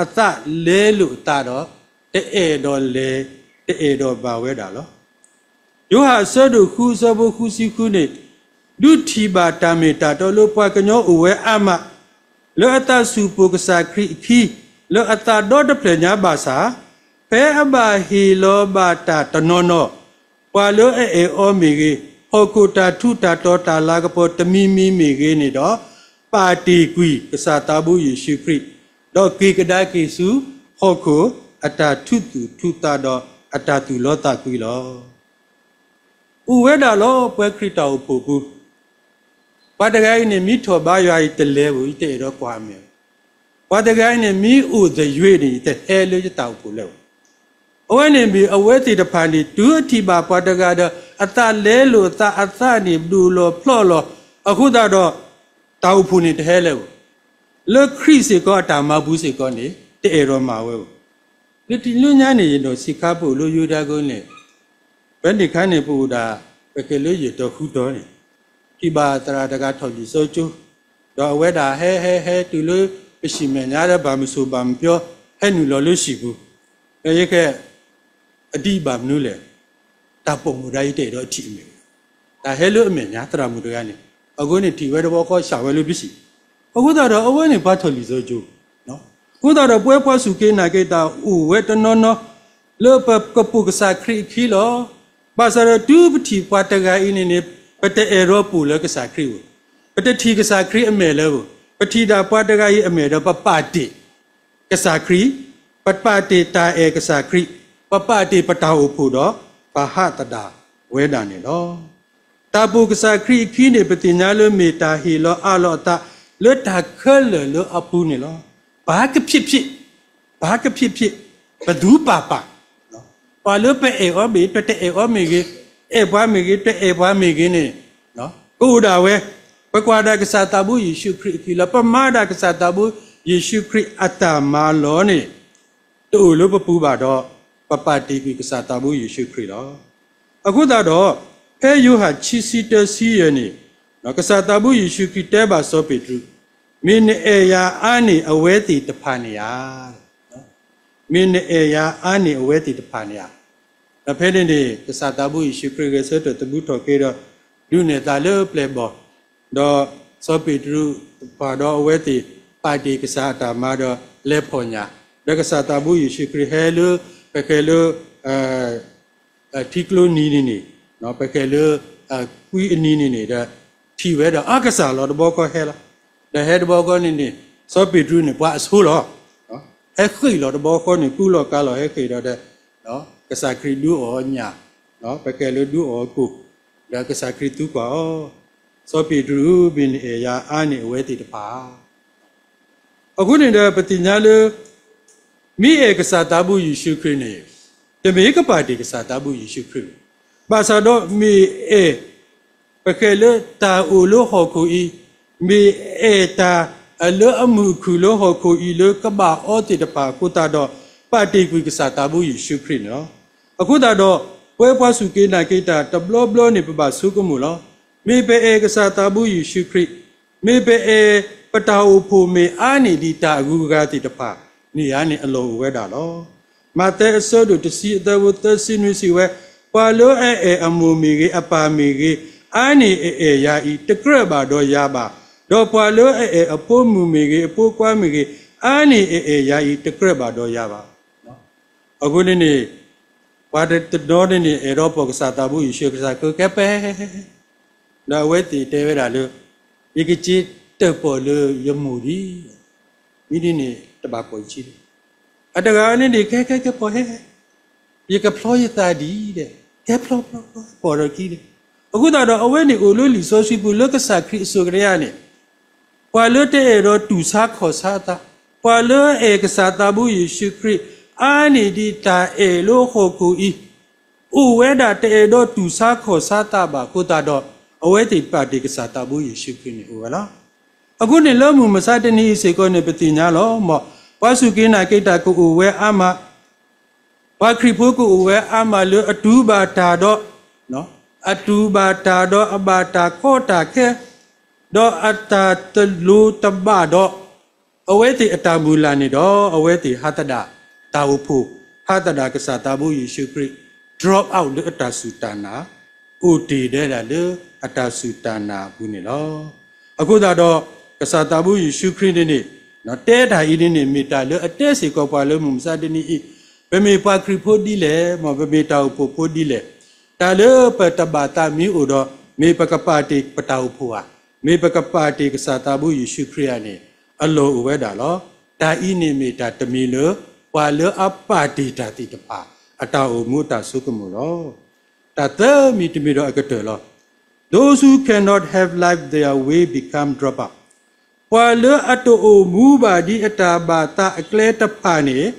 အသးလဲလိာ်အသးဒီး တအဲၣ်ဒိးလဲၤ တအဲၣ်ဒိးဘၣ်ဝဲဒၣ်လီၤ. ယိၤဟၣ်အဆၢဒိၣ်ဃုအဆၢဖိဃုဆံဃုန့ၣ် ဒုးထံၣ်ဘၣ်တၢ်မ့ၢ်တၢ်တီလၢပှၤကညီအိၣ်ဝဲအါမး လၢအသးဆူၣ်ပိာ်ကစၢ်ခရံာ်အခံ လၢအသးဒီတဖျၢၣ်ညါဘၣ်ဆၣ်, ဖဲအဘၣ်ဟ့ၣ်လီၤဘၣ်တၢ်တနီၤနီၤ, ပှၤလၢအအဲၣ်အီၤမ့ၢ်ဂ့ၤ, ဟီၣ်ခိၣ်တၢ်ထူးတၢ်တီၤတၢ်လၤကပီၤတမံၤမံၤမ့ၢ်ဂ့ၤန့ၣ်ဒီး, ပာ်တ့ၢ်ကွံာ်ကစၢ်သးဘိယ့ၣ်ၡူးခရံာ်, ဒီးက့ၤကဒါက့ၤဆူ ဟီၣ်ခိၣ်အတၢ်ထူးသူၣ်ထူးသးဒီးအတၢ်သူၣ်လီသးကွံလီၤ. အိၣ်ဝဲဒၣ်လီၤ ပှၤခရံာ်တၢ်အိၣ်ဖှိၣ်ပူၤ, ပှၤတဂၤအံၤန့ၣ် မ့ၢ်ထီၣ်ဘါယွၤအံၤ တလဲၤဘၣ် ယတအဲၣ်ဒိးကွၢ်အမဲာ်, ပှၤတဂၤအံၤန့ၣ် မ့ၢ်အိၣ်သယွ့န့ၣ် ယတဟဲလၢယတၢ်အိၣ်ဖှိၣ်လၢၤဘၣ်. အဝဲန့ၣ်မ့ၢ်အဝဲသ့ၣ်တဖၣ်န့ၣ် တုၤအထံၣ်ဘၣ်ပှၤတဂၤဒီး အသးလဲလိာ်အသး အသးန့ၣ်ဒိၣ်လီၤဖျိးလီၤ, အဃိသတးဒီး တၢ်အိၣ်ဖှိၣ်န့ၣ်တဟဲလၢၤဘၣ်. လၢခရံာ်စ့ၢ်ကီးအတၢ်မၤပူၤစ့ၢ်ကီးန့ၣ် တအဲၣ်ဒိးမၤဝဲဘၣ်. လၢတနံၤညါန့ၣ် ယဒိးစံးခါပအိၣ်လၢယိၤဒၣ်ကိန့ၣ်, ပှၤန့ၣ်ခါန့ၣ် ပအိၣ်ဒၣ် ပကဲလၢယဲၢ်တီၤဃုတီၤန့ၣ်, ထံၣ်ဘၣ်သရၣ်တဂၤထီၣ်လံာ်စီကၠိ, ဒီးအဝဲဒၣ်ဟဲဟဲဟဲတုၤလၢ ပဟံၣ်မဲာ်ညါဒီးဘၣ်မုၢ်ဆိၣ်ဘၣ်မုၢ်ပျီ, ဟဲနုာ်လီၤလၢဟံၣ်ပူၤ, ဒီးယကဲ အဒံးဘၣ်မနုၤလဲၣ်, တၢ်ပိာ်မုၣ်ဒၣ်အံၤတအဲၣ်ဒိးထံၣ်အမဲာ်, တၢ်ဟဲလၢအမဲာ်ညါသရၣ်မုၣ်တဂၤန့ၣ်, အဃိန့ၣ်ထံၣ်ဝဲတဘျီဃီစံးဝဲလၢပဟံၣ်, အဃိသတးဒီးအဝဲန့ၣ်ပှၤထီၣ်လံာ်စီကၠိ, အဃိသတးဒီးပဝဲပှၤစူၢ်က့ၤနာ်က့ၤတၢ်အိၣ်ဝဲတနီၤနီၤ လၢပကပိာ်ကစၢ်ခရံာ်အခံလီၤ. ဘၣ်ဆၣ်ဒီးတုၤပထံၣ်ပှၤတဂၤအံၤန့ၣ်န့ၣ် ပတအဲၣ်ဒိးပိာ်လၢကစၢ်ခရံာ်ဘၣ်, ပတထံၣ်ကစၢ်ခရံာ်အမဲာ်လၢၤဘၣ်, ပထံၣ်ဒၣ်ပှၤတဂၤအံၤအမဲာ်ဒီးပပာ်တ့ၢ် ကစၢ်ခရံာ်, ပပာ်တ့ၢ်တၢ်အဲၣ်ကစၢ်ခရံာ်, ပပာ်တ့ၢ်ပတၢ်အိၣ်ဖှိၣ်ဒီး ပဟးသဒၣ်ဝဲဒၣ်န့ၣ်လီၤ. တၢ်ပိာ်ကစၢ်ခရံာ်အခံန့ၣ် ပသ့ၣ်ညါလၢမ့ၢ်တၢ်ဟ့ၣ်လီၤအးလီၤအသး လၢတၢ်ခဲလၢာ်လၢအပူၤန့ၣ်လီၤ. ဘာကဖြစ်ဖြစ်, ဘာကဖြစ်ဖြစ်, ဘယ်သူပါပါ, ပှၤလၢပအဲၣ်အီၤမ့ၢ်ဂ့ၤ, ပတအဲၣ်အီၤမ့ၢ်ဂ့ၤ, အဲၣ်ပှၤမ့ၢ်ဂ့ၤ, တအဲၣ်ပှၤမ့ၢ်ဂ့ၤန့ၣ်, ကအိၣ်ဒၣ်ဝဲ, ပကွၢ်ဒၣ်ကစၢ်သးဘိယ့ၣ်ၡူးခရံာ်အခံလီၤ. ပမၤဒၣ်ကစၢ်သးဘိယ့ၣ်ၡူးခရံာ်အတၢ်မၤလီၤန့ၣ် တအိၣ်လၢပပူၤဘၣ်ဒီး ပပာ်တ့ၢ်ကွံာ်ကစၢ်သးဘိယ့ၣ်ၡူးခရံာ်လီၤ. အဃိသတးဒီး, ဖဲယိၤဟၣ်ခံဆံတၢဆံယဲၢ်န့ၣ်, ကစၢ်သးဘိယ့ၣ်ၡူးခရံာ်တဲဘၣ်စီၤပ့းတရူး, မ့ၢ်နအဲၣ်ယၤအါန့ၢ်အဝဲသ့ၣ်တဖၣ်န့ၣ်ဧါ. မ့ၢ်နအဲၣ်ယၤအါန့ၢ်အဝဲသ့ၣ်တဖၣ်န့ၣ်ဧါ. ဒီးဖဲန့ၣ်န့ၣ် ကစၢ်သးဘိယ့ၣ်ၡူးခရံာ်ဂဲၤဆၢထၢၣ်သမူထီၣ်က့ၤဒီး ဒုးနဲၣ်သးလၢပျဲၢ်ဘီၣ်, ဒီးစီၤပ့းတရူးပှၤဒီးအဝဲသ့ၣ် ပာ်တ့ၢ်ကစၢ်အတၢ်မၤဒီးလဲၤဖီၣ်ညၣ်, ဒီးကစၢ်သးဘိယ့ၣ်ၡူးခရံာ်ဟဲလၢ ပဃဲၤလၢ ထံကျိနံၤန့ၣ်န့ၣ်, ပဃဲၤလၢ ကွံအနံၤန့ၣ်န့ၣ်ဒီး ထံၣ်ဝဲဒီးအါကစၢ်လီၤတဘျီဃီဟဲလီၤ. ဒီးဟဲတဘျီဃီန့ၣ်န့ၣ် စီၤပ့းတရူးန့ၣ် ပှၤအဆိလီၤ. ဟဲဃ့ၢ်လီၤတဘျီဃီန့ၣ် ကူလီၤကါလီၤဟဲဃ့ၢ်ဒီး ကစၢ်ခရံာ်ဒုးအီၣ်အီၤညၣ်, ပဃဲၤလၢဒုးအီၣ်အကိၣ်, ဒီးကစၢ်ခရံာ်သံကွၢ်အီၤ, စီၤပ့းတရူးဧၢ, မ့ၢ်နအဲၣ်ယၤအါန့ၢ်အဝဲသ့ၣ်တဖၣ် အဃိန့ၣ်ဒီး ပသ့ၣ်ညါလၢ မ့ၢ်အဲၣ်ကစၢ်သးဘိယ့ၣ်ၡူးခရံာ်န့ၣ် တမ့ၢ်ကပာ်တ့ၢ်ကစၢ်သးဘိယ့ၣ်ၡူးခရံာ်ဘၣ်. ဘၣ်ဆၣ်ဒီးမ့ၢ်အဲၣ် ပဃဲၤလၢတၢ်အိၣ်လၢဟီၣ်ခိၣ်အံၤ, မ့ၢ်အဲၣ်တၢ်လၢအမုာ်အခုၣ်လၢဟီၣ်ခိၣ်အံၤလၢကဘၣ်အီသ့ၣ်တဖၣ်အဃိသတးဒီး ပာ်တ့ၢ်ကွံာ်ကစၢ်သးဘိယ့ၣ်ၡူးခရံာ်န့ၣ်လီၤ. အဃိသတးဒီး ပဝဲပှၤစူၢ်က့ၤနာ်က့ၤတၢ်တဘျီဘျီန့ၣ် ပဘၣ်ဆိကမိၣ်လီၤ. မ့ၢ်ပအဲၣ်ကစၢ်သးဘိယ့ၣ်ၡူးခရံာ်, မ့ၢ်ပအဲၣ်ပတၢ်အိၣ်ဖှိၣ်မ့ၢ်အါန့ၢ်ဒံးတၢ်အဂုၤအဂၤသ့ၣ်တဖၣ်န့ၣ်ဧါန့ၣ် အလီၢ်အိၣ်ဝဲဒၣ်လီၤ. မးသဲအဆၢဒိၣ်တဆံအသၢဖိသၢဆံနွံစံးဝဲ, ပှၤလၢအအဲၣ်အမိၢ်မ့ၢ်ဂ့ၤ, အပၢ်မ့ၢ်ဂ့ၤ, အါန့ၢ်အအဲၣ်ယၤအံၤ တကြၢးဘၣ်ဒီးယၤဘၣ်. ဒီးပှၤလၢအအဲၣ်အဖိမုၣ်မ့ၢ်ဂ့ၤ, အဖိခွါမ့ၢ်ဂ့ၤ, အါန့ၢ်အအဲၣ်ယၤအံၤ တကြၢးဘၣ်ဒီးယၤဘၣ်. အဃိန့ၣ်န့ၣ် ပှၤတနီၤန့ၣ်န့ၣ် အဲၣ်ဒိးပိာ်ကစၢ်သးဘိယ့ၣ်ၡူး ကစၢ်ခရံာ်ကဲပဲ ဒီးအဝဲသ့ၣ်တဲဝဲဒၣ်လၢ ယကစ့တၢၣ်ပီၣ်လၢယမိၢ်ဒံး, မ့ၢ်ဒ်န့ၣ်တဘၣ်ပိာ်ယခံလၢၤ. အတဂၤန့ၣ်န့ၣ် ကဲကဲကဲပီၣ်ဟဲ, ယကဖျီယသးဒံးဒီး ကဲဖျီဖျီဖျီ ပိာ်ဒီးခံလၢၤ. အဃိသတးဒီး အဝဲန့ၣ်အိၣ်လၢလံာ်စီဆှံပူၤလၢကစၢ်ခရံာ်အစိၤကတၢၢ်န့ၣ် ပှၤလၢတအဲၣ်ဒိးတူၢ်ဆါခီၣ်ဆါသး, ပှၤလၢအအဲၣ်ကစၢ်သးဘိယ့ၣ်ၡူးခရံာ် အါန့ၢ်ဒံးတၢ်အဲၣ်လၢဟီၣ်ခိၣ်အံၤ, အိၣ်ဝဲဒၣ်တအဲၣ်ဒိးတူၢ်ဆါခီၣ်ဆါသးဘၣ်အဃိသတးဒီး အဝဲသ့ၣ်ပာ်တ့ၢ်ကစၢ်သးဘိယ့ၣ်ၡူးခရံာ်န့ၣ်အိၣ်ဝဲလီၤ. အဃိန့ၣ်လၢမုၢ်မဆါတနံၤအံၤစ့ၢ်ကီးန့ၣ် ပသ့ၣ်ညါလီၤ. မ် ပှၤစူၢ်က့ၤနာ်က့ၤတၢ်ကအိၣ်ဝဲအါမး, ပှၤခရံာ်ဖိကအိၣ်ဝဲအါမးလၢအတူၢ်ဘၣ်တၢ်ဒီး အတူၢ်ဘၣ်တၢ်ဒီးအဘၣ်တၢ်ကီတၢ်ခဲ, ဒီးအတၢ်တလိၤတဘၣ်ဒီး အဝဲသ့ၣ်အတၢ်မုၢ်လၢ်န့ၣ်ဒီး အဝဲသ့ၣ်ဟးသဒၣ်တၢ်အိၣ်ဖှိၣ်, ဟးသဒၣ်ကစၢ်သးဘိယ့ၣ်ၡူးခရံာ်, drop out လၢအတၢ်စူၢ်တၢ်နာ်, အိၣ်တ့ၢ်ဒဲဒၣ်လၢအတၢ်စူၢ်တၢ်နာ်အပူၤန့ၣ်လီၤ. အဃိသတးဒီး ကစၢ်သးဘိယ့ၣ်ၡူးခရံာ်န့ၣ်န့ၣ် တဲတၢ်အံၤန့ၣ်န့ၣ် မ့ၢ်တၢ်လၢအတဲစ့ၢ်ကီးပှၤလၢမုၢ်မဆါတနံၤအံၤ, ပမ့ၢ်ပှၤခရံာ်ဖိဒ်လဲၣ်, မ်ပမ့ၢ်တၢ်အိၣ်ဖှိၣ်ဖိဒ်လဲၣ်, တၢ်လၢပတဘၣ်သးမ့ၢ်အိၣ်ဒီး မ့ၢ်ပကပာ်တ့ၢ်ပတၢ်အိၣ်ဖှိၣ်ဧါ, မ့ၢ်ပကပာ်တ့ၢ်ကစၢ်သးဘိယ့ၣ်ၡူးခရံာ်ဧါန့ၣ် အလီၢ်အိၣ်ဝဲဒၣ်လီၤ. တၢ်အံၤန့ၣ်မ့ၢ်တၢ်တမံၤလၢ ပှၤလၢအပာ်တ့ၢ်တၢ်သ့ၣ်တဖၣ် အတၢ်အိၣ်မူအတၢ်ဆိကမိၣ်လီၤ. တၢ်သၢမံၤတမံၤဒီးအကတၢၢ်လီၤ. Those who cannot have life their way become dropout. ပှၤလၢအတအိၣ်မူဘၣ်ဒ်အတၢ်ဘၣ်သးအကျဲတဖၣ်န့ၣ်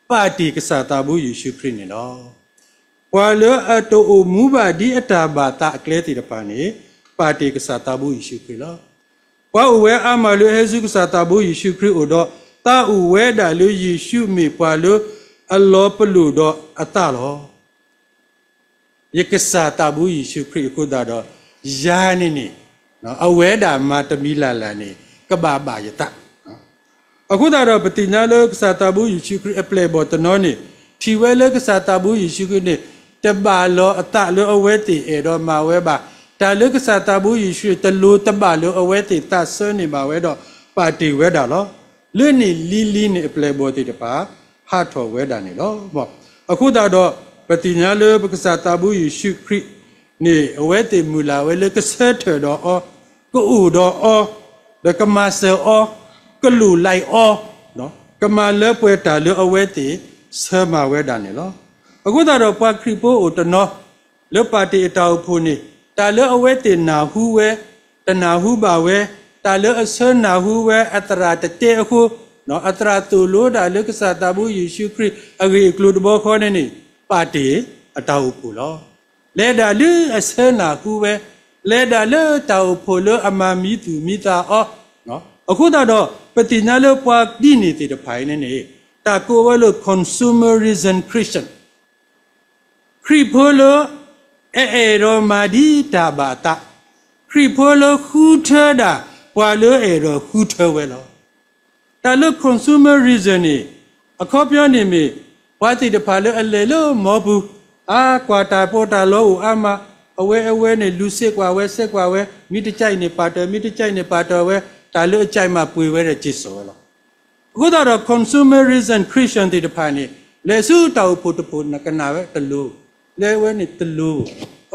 ပာ်တ့ၢ်ကစၢ်သးဘိယ့ၣ်ၡူးခရံာ်န့ၣ်လီၤ. ပှၤလၢအတအိၣ်မူဘၣ်ဒ်အတၢ်ဘၣ်သးအကျဲသ့ၣ်တဖၣ်န့ၣ် ပာ်တ့ၢ်ကစၢ်သးဘိယ့ၣ်ၡူးခရံာ်လီၤ. ပှၤအိၣ်ဝဲအါမးလၢအဟဲဆူကစၢ်သးဘိယ့ၣ်ၡူးခရံာ်အအိၣ်ဒီး သးအိၣ်ဝဲဒၣ်လၢယ့ၣ်ၡူးမ့ၢ်ပှၤလၢအလီၤပလိာ်ဒီးအသးလီၤ. ယကစၢ်သးဘိယ့ၣ်ၡူးခရံာ်အဃိသတးဒီး ယၤန့ၣ်န့ၣ် အဝဲဒၣ်မၤတမံၤလၢ်လၢ်န့ၣ် ကဘၣ်ဘၣ်ယသး အဃိသတးဒီး ပသ့ၣ်ညါလၢကစၢ်သးဘိယ့ၣ်ၡူးခရံာ်အပျဲၢ်အဘီၣ်တနီၤန့ၣ် ထံၣ်ဝဲလၢကစၢ်သးဘိယ့ၣ်ၡူးခရံာ်န့ၣ် တဘၣ်လီၤအသးလၢအဝဲသ့ၣ်အဲၣ်ဒိးမၤဝဲဘၣ်. တၢ်လၢကစၢ်သးဘိယ့ၣ်ၡူးခရံာ် တလိၤတဘၣ်လၢအဝဲသ့ၣ်သးဆၢန့ၢ်ဘၣ်ဝဲဒီး ပာ်တ့ၢ်ဝဲဒၣ်လီၤ. လၢန့ၣ်လံၤလံၤန့ၣ် အပျဲၢ်အဘီၣ်သ့ၣ်တဖၣ် ဟးထီၣ်ဝဲဒၣ်န့ၣ်လီၤ. အဃိသတးဒီး ပသ့ၣ်ညါလၢပကစၢ်သးဘိယ့ၣ်ၡူးခရံာ်န့ၣ် အဝဲသ့ၣ်မုၢ်လၢ်ဝဲလၢကဆၢထၢၣ်ဒီးအီၤ, ကအိၣ်ဒီးအီၤ, ဒီးကမၤစၢၤအီၤ, ကလိၣ်လၢအီၤ, ကမၤလၢပှဲၤတၢ်လၢအဝဲသ့ၣ်ဆၢမၤဝဲဒၣ်န့ၣ်လီၤ. အဃိသတးဒီးပှၤခရံာ်ဖိအိၣ်တနီၤ လၢပာ်တ့ၢ်အတၢ်အိၣ်ဖှိၣ်န့ၣ် တၢ်လၢအဝဲသ့ၣ်နၢ်ဟူဝဲ, တနၢ်ဟူဘၣ်ဝဲ, တၢ်လၢအဆၢနၢ်ဟူဝဲအသရၣ်တတဲအဃိ, အသရၣ်သိၣ်လိတၢ်လၢကစၢ်သးဘိယ့ၣ်ၡူးခရံာ်အဂ့ၢ်အကျိၤတဘျီဃီန့ၣ်န့ၣ်, ပာ်တ့ၢ်အတၢ်အိၣ်ဖှိၣ်လီၤ. လဲၤဒၣ်လၢအဆၢနၢ်ဟူဝဲ, လဲၤဒၣ်လၢတၢ်အိၣ်ဖှိၣ်လၢအမၤမံသူၣ်မံသးအီၤ, အဃိသတးဒီး ပသ့ၣ်ညါလၢပှၤဒ်န့ၣ်သ့ၣ်တဖၣ်အံၤန့ၣ်န့ၣ်, တၢ်ကိးဝဲလၢ consumerism Christian ခရံာ်ဖိလၢ အအဲၣ်ဒိးမၤဒ်တၢ်ဘၣ်အသး, ခရံာ်ဖိလၢဃုထၢဒၣ်ပှၤလၢအအဲၣ်ဒိးဃုထၢဝဲလီၤ. တၢ်လၢ consumerism န့ၣ် အခီပညီန့ၣ်မ့ၢ် ပှၤသ့ၣ်တဖၣ်လၢအလဲၤလၢမီပူၤ, အါကွၢ်တၢ်ပီးတၢ်လီအိၣ်အါမး, အဝဲအဝဲန့ၣ် လူၤစ့ၢ်ကွၢ်ဝဲ စ့ၢ်ကွၢ်ဝဲ, မ့ၢ်တကဲအံၤန့ၣ်ပာ်တၢၢ်, မ့ၢ်တကဲအံၤန့ၣ်ပာ်တၢၢ်ဝဲ, တၢ်လၢအကဲအံၤမးပှ့ၤဝဲဒီးက့ၤစိာ်ဝဲလီၤ. အဃိသတးဒီး consumerism Christian သ့ၣ်တဖၣ်န့ၣ် လဲၤဆူတၢ်အိၣ်ဖှိၣ်တဖှိၣ်န့ၣ် ကနၣ်ဝဲတလိၤ, လဲၤဝဲန့ၣ်တလိၤ,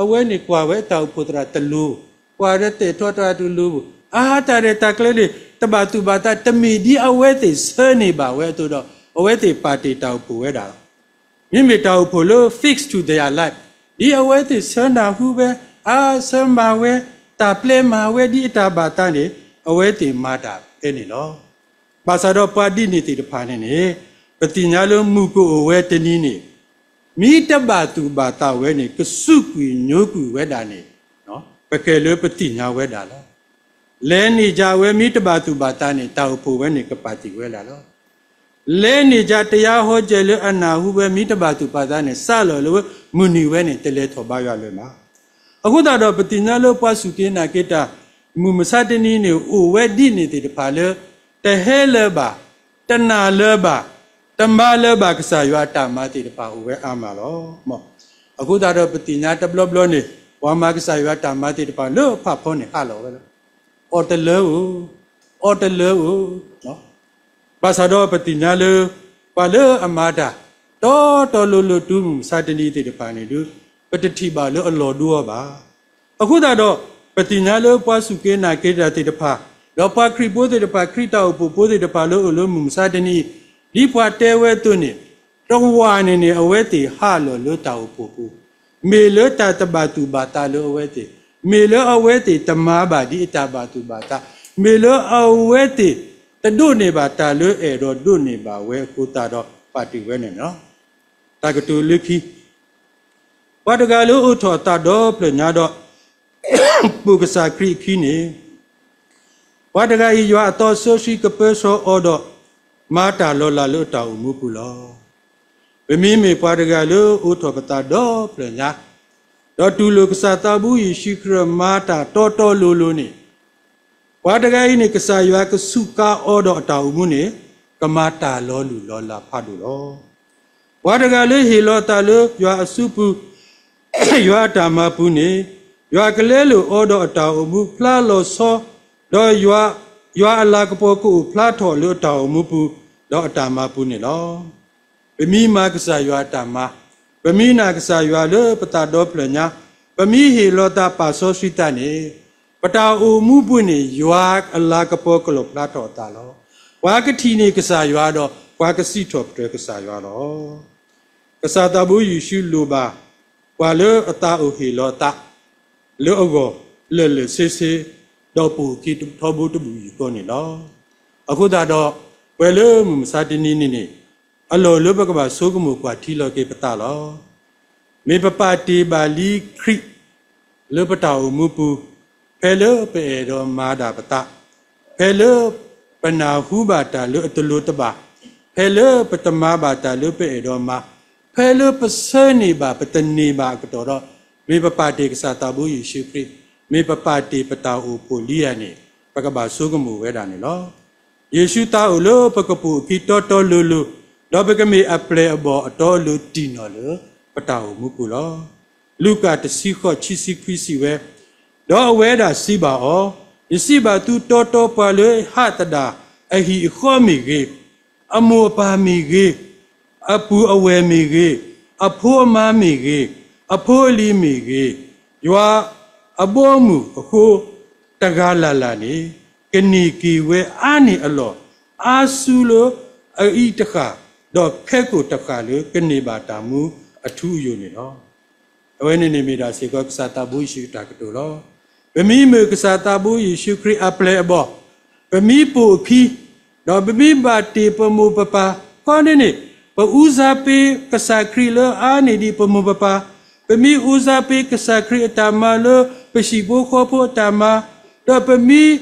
အဝဲန့ၣ်ကွၢ်ဝဲတၢ်အိၣ်ဖှိၣ်သရၣ်တလိၤ, ကွၢ်ဒီးသဲးထီတၢ်တလိၤ, အါတၢ်ရဲၣ်တၢ်ကျဲၤန့ၣ် တဘၣ်သူၣ်ဘၣ်သး တမ့ၢ်ဒ်အဝဲသ့ၣ်ဆၢန့ၢ်ဘၣ်ဝဲအသိးဒီး အဝဲသ့ၣ်ပာ်တ့ၢ်တၢ်အိၣ်ဖှိၣ်ဝဲဒၣ်လီၤ. မ့မ့ၢ်တၢ်အိၣ်ဖှိၣ်လၢ fixed to their life, ဒ်အဝဲသ့ၣ်ဆၢနၢ်ဟူဝဲ, အါဆၢမၤဝဲ, တၢ်ပျဲမၤဝဲဒ်အတၢ်ဘၣ်သးန့ၣ် အဝဲသ့ၣ်မၤတၢ်ဖဲန့ၣ်လီၤ. ဘၣ်ဆၣ်ဒီးပှၤဒ်န့ၣ်သ့ၣ်တဖၣ်န့ၣ်န့ၣ် ပသ့ၣ်ညါလၢမုၢ်ကအိၣ်ဝဲတနံၤန့ၣ် မ့ၢ်တဘၣ်သူၣ်ဘၣ်သးဝဲန့ၣ် ကစူးကွံာ်ညိကွံာ်ဝဲဒၣ်န့ၣ် ပကဲလၢပသ့ၣ်ညါဝဲဒၣ်လီၤ. လဲၤန့ၢ်ကၠၢဝဲမ့ၢ်တဘၣ်သူၣ်ဘၣ်သးန့ၣ် တၢ်အိၣ်ဖှိၣ်ဝဲန့ၣ် ကပာ်တ့ၢ်ဝဲဒၣ်လီၤ. လဲၤန့ၢ်ကၠၢ တရားဟောချက် လၢအနၢ်ဟူဝဲမ့ၢ်တဘၣ်သူၣ်ဘၣ်သးန့ၣ် စးလီၤလၢမုၢ်နံၤဝဲန့ၣ် တလဲၤထီၣ်ဘါယွၤလၢၤဘၣ်. အဃိသတးဒီး ပသ့ၣ်ညါလၢပှၤစူၢ်က့ၤနာ်က့ၤတၢ် မုၢ်မဆါတနံၤန့ၣ် အိၣ်ဝဲဒ်န့ၣ်သ့ၣ်တဖၣ်လၢ တဟဲလၢၤဘၣ်, တနာ်လၢၤဘၣ်, တမၤလၢၤဘၣ်ကစၢ်ယွၤအတၢ်မၤသ့ၣ်တဖၣ်အိၣ်ဝဲအါမးလီၤ. အဃိသတးဒီး ပသ့ၣ်ညါတဘျီဘျီန့ၣ် ပှၤမၤကစၢ်ယွၤတၢ်မၤသ့ၣ်တဖၣ်လၢဖးဖီန့ၣ်ဟးလီၤဝဲလီၤ. အီၣ်တလၢဧိၤ, အီၣ်တလၢဧိၤ, ဘၣ်ဆၣ်ဒီးပသ့ၣ်ညါလၢ ပှၤလၢအမၤတၢ် တီတီလိၤလိၤတုၤမုၢ်မဆါတနံၤသ့ၣ်တဖၣ်န့ၣ်ဒီး ပတထံၣ်ဘၣ်လၢအလီၤဒိအီၤဘၣ်. အဃိသတးဒီး ပသ့ၣ်ညါလၢပှၤစူၢ်က့ၤနာ်က့ၤတၢ်သ့ၣ်တဖၣ်, ဒီးပှၤခရံာ်ဖိသ့ၣ်တဖၣ်, ခရံာ်တၢ်အိၣ်ဖှိၣ်ဖိသ့ၣ်တဖၣ်လၢအိၣ်လၢမုၢ်မဆါတနံၤအံၤ, ဒ်ပှၤတဲဝဲအသိးန့ၣ်, တဝာ်န့ၣ်န့ၣ် အဝဲသ့ၣ်ဟးလီၤလၢတၢ်အိၣ်ဖှိၣ်ပူၤ, မ့ၢ်လၢတၢ်တဘၣ်သူၣ်ဘၣ်သးလၢအဝဲသ့ၣ်, မ့ၢ်လၢအဝဲသ့ၣ်တမၤဘၣ်ဒ်အတၢ်ဘၣ်သူၣ်ဘၣ်သး, မ့ၢ်လၢအဝဲသ့ၣ်တဒိးန့ၢ်ဘၣ်တၢ်လၢအဲၣ်ဒိးဒိးန့ၢ်ဘၣ်ဝဲအဃိသတးဒီး ပာ်တ့ၢ်ဝဲန့ၣ်လီၤ. တၢ်ကတိၤလၢခံ ပှၤတဂၤလၢအိးထီၣ်အသးဒီဖျၢၣ်ညါဒီး ပိာ်ကစၢ်ခရံာ်အခံန့ၣ်, ပှၤတဂၤအံၤ ယွၤအသးစီဆှံကပၢဆှီအီၤဒီး မၤတၢ်လီၤလးလၢအတၢ်အိၣ်မူပူၤလီၤ. ပမ့မ့ၢ်ပှၤတဂၤလၢအိးထီၣ်ပသးဒီဖျၢၣ်ညါ, ဒီးတူၢ်လိာ်ကစၢ်သးဘိယ့ၣ်ၡူးခရံာ်မၤတၢ်တီတီလိၤလိၤန့ၣ်, ပှၤတဂၤအံၤန့ၣ် ကစၢ်ယွၤကစူးကါအီၤဒီးအတၢ်အိၣ်မူန့ၣ် ကမၤတၢ်လီၤလုၢ်လီၤလးဖးဒိၣ်လီၤ. ပှၤတဂၤလၢဟ့ၣ်လီၤသးလၢယွၤအစုပူၤ, ယွၤအတၢ်မၤပူၤန့ၣ်, ယွၤကလဲလိာ်အီၤဒီးအတၢ်အိၣ်မူဖျါလီၤဆီ, ဒီးယွၤ, ယွၤအလၤကပီၤကအိၣ်ဖျါထီၣ်လၢအတၢ်အိၣ်မူပူၤ, ဒီးအတၢ်မၤပူၤန့ၣ်လီၤ. ပမ့ၢ်မၤကစၢ်ယွၤအတၢ်မၤ, ပမ့ၢ်နာ်ကစၢ်ယွၤလၢပသးဒီဖျၢၣ်ညါ, ပမ့ၢ်ဟ့ၣ်လီၤသးပာ်စီဆှံသးန့ၣ်, ပတၢ်အိၣ်မူပူၤန့ၣ် ယွၤအလၤကပီၤကလီၣ်ဖျါထီၣ်အသးလီၤ. ပှၤကထံၣ်န့ၢ်ကစၢ်ယွၤဒီး ပှၤကစံးထီၣ်ပတြၢၤကစၢ်ယွၤလီၤ. ကစၢ်သးဘိယ့ၣ်ၡူးလိၣ်ဘၣ် ပှၤလၢအသးအိၣ်ဟ့ၣ်လီၤသး လၢအဂီၢ်လၢာ်လၢာ်ဆ့ဆ့, ဒီးပိာ်အခံထီဘိတဘူၣ်အံၤဃီန့ၣ်လီၤ. အဃိသတးဒီး ပှၤလၢမုၢ်မဆါတနံၤန့ၣ်န့ၣ် အလီၢ်လၢပကဘၣ်ဆိကမိၣ်ကွၢ်ထံလီၤက့ၤပသးလီၤ. မ့ၢ်ပပာ်တ့ၢ်ဘၣ်လံခရံာ် လၢပတၢ်အိၣ်မူပူၤ, ဖဲလၢပအဲၣ်ဒိးမၤဒၣ်ပသး, ဖဲလၢပနၢ်ဟူဘၣ်တၢ်လၢအတလိၤတဘၣ်, ဖဲလၢပတမၤဘၣ်တၢ်လၢပအဲၣ်ဒိးမၤ, ဖဲလၢပဆၢန့ၢ်ဘၣ်ပတန့ၢ်ဘၣ်အကတီၢ်ဒီး, မ့ၢ်ပပာ်တ့ၢ်ကစၢ်သးဘိယ့ၣ်ၡူးခရံာ်, မ့ၢ်ပပာ်တ့ၢ်ပတၢ်အိၣ်ဖှိၣ်လံဧါန့ၣ် ပကဘၣ်ဆိကမိၣ်ဝဲဒၣ်န့ၣ်လီၤ. ယ့ၣ်ၡူးသးအိၣ်လၢပကပိာ်အခံတီတီလိၤလိၤ, ဒီးပကမ့ၢ်အပျဲၢ်အဘီၣ်အတီအလိၤတံၢ်နီၣ်လၢပတၢ်အိၣ်မူပူၤလီၤ. လူၤကၣ်တဆံဃိး ခံဆံခွံစံးဝဲ, ဒီးအဝဲဒၣ်စံးဘၣ်အီၤ, ယစံးဘၣ်သုတီတီပှၤလၢဟးသဒၣ်အဟံၣ်အဃီမ့ၢ်ဂ့ၤ, အမိၢ်အပၢ်မ့ၢ်ဂ့ၤ, အပုၢ်အဝဲၢ်မ့ၢ်ဂ့ၤ, အဖိအမါမ့ၢ်ဂ့ၤ, အဖိအလံၤမ့ၢ်ဂ့ၤ, ယွၤအဘီအမုၢ်အဃိတဂၤလၢ်လၢ်န့ၣ်, ကန့ၢ်က့ၤဝဲအါန့ၢ်အလီၢ်, အါဆူလၢအအံၤတဃၣ်, ဒီးခဲကိာ်တဃၣ်လၢကန့ၢ်ဘၣ်တၢ်မူအထူအယိာ်န့ၣ်လီၤ. အဝဲန့ၣ်န့ၣ်မ့ၢ်ဒၣ်စ့ၢ်ကီးကစၢ်သးဘိယ့ၣ်ၡူးအတၢ်ကတိၤလီၤ. ပမ့ၢ်မ့ၢ်ကစၢ်သးဘိယ့ၣ်ၡူးခရံာ်အပျဲၢ်အဘီၣ်, ပမ့ၢ်ပိာ်အခံ, ဒီးပမ့ၢ်ဘၣ်တ့ၢ်ပမိၢ်ပပၢ်, ခီန့ၣ်န့ၣ်, ပဦးစားပေးကစၢ်ခရံာ်လၢအါန့ၢ်ဒံးပမိၢ်ပပၢ်, ပမ့ၢ်ဦးစားပေးကစၢ်ခရံာ်အတၢ်မၤလၢပဟံၣ်ဖိဃီဖိအတၢ်မၤ, ဒီးပမ့ၢ်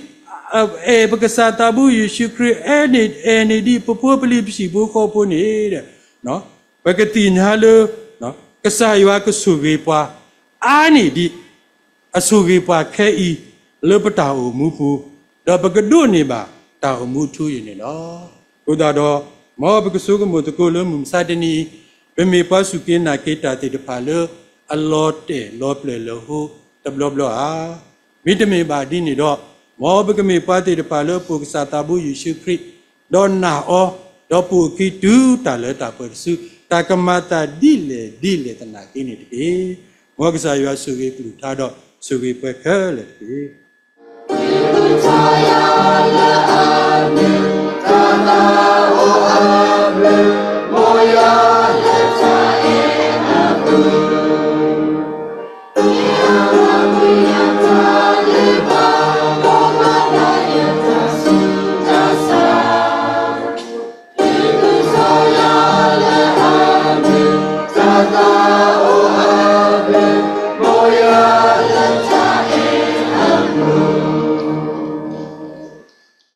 အဲၣ်ပကစၢ်သးဘိယ့ၣ်ၡူးခရံာ် အဲၣ်န့ၢ်, အဲၣ်န့ၢ်ဒံးပဖိပလံၤပဟံၣ်ဖိဃီဖိန့ၣ်, ပကသ့ၣ်ညါလၢ ကစၢ်ယွၤကဆိၣ်ဂ့ၤပှၤ အါန့ၢ်ဒံး အဆိၣ်ဂ့ၤပှၤခဲအံၤ လၢပတၢ်အိၣ်မူပူၤ, ဒီးပကဒိးန့ၢ်ဘၣ်တၢ်အိၣ်မူအထူအယိာ်န့ၣ်လီၤ. အဃိသတးဒီး, မ်ပကဆိကမိၣ်သကိးလၢမုၢ်မဆါတနံၤအံၤ, ပမ့ၢ်ပှၤစူၢ်က့ၤနာ်က့ၤတၢ်သ့ၣ်တဖၣ်လၢ အလီၤတဲာ်လီၤပျဲၢ်လၢဟိတဘျီဘျီဧါ. မ့တမ့ၢ်ဘၣ်ဒ်န့ၣ်ဒီး, မ်ပကမ့ၢ်ပှၤသ့ၣ်တဖၣ်လၢအပိာ်ကစၢ်သးဘိယ့ၣ်ၡူးခရံာ်, ဒီးနာ်အီၤ, ဒီးပိာ်အခံတုၤတၢ်လၢတၢ်ပှဲၤတစု, တၢ်ကမၤသးဒ်လဲၣ်ဒ်လဲၣ်သနာ်က့န့ၣ်တက့ၢ်. မ်ကစၢ်ယွၤဆိၣ်ဂ့ၤကလုၢ်ကထါဒီး ဆိၣ်ဂ့ၤပှၤခဲလၢာ်တက့ၢ်.